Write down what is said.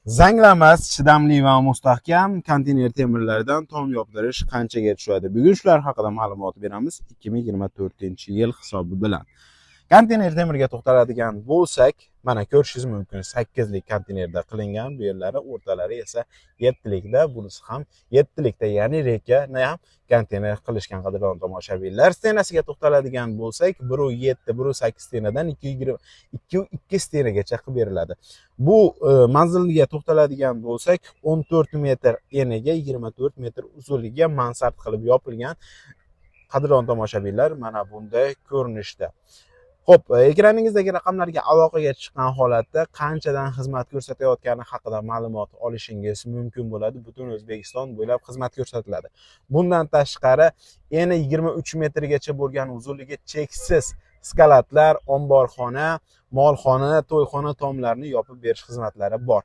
Zanglamas, chidamli va mustahkam konteyner temirlardan tom yopdirish qanchaga tushadi? Bugun shular haqida ma'lumot beramiz 2024-yil hisobi bilan. Konteyner temirga to'xtaladigan bo'lsak, mana ko'rishingiz mumkin, 8lik konteynerda qilingan, bu yerlari, o'rtalari esa 7likda, bunisi ham 7likda, ya'ni рейка ni ham konteyner qilishgan, qadrdon tomoshabinlar. Стена siga to'xtaladigan bo'lsak, 1.7, 1.8 стена dan 2.20, 2.2 стена gacha qilib beriladi. Bu manzilga to'xtaladigan bo'lsak, 14 metr eniga, 24 metr uzunligiga mansard qilib yopilgan, qadrdon tomoshabinlar, mana bunday ko'rinishda. Xo'p, ekraningizdagi raqamlarga aloqaga chiqqan holatda qanchadan xizmat ko'rsatayotgani haqida ma'lumot olishingiz mumkin bo'ladi. Butun O'zbekiston bo'ylab xizmat ko'rsatiladi. Bundan tashqari, eni 23 metrgacha bo'lgan uzunligi cheksiz склад lar, omborxona, molxona, to'yxona tomlarini yopib berish xizmatlari bor.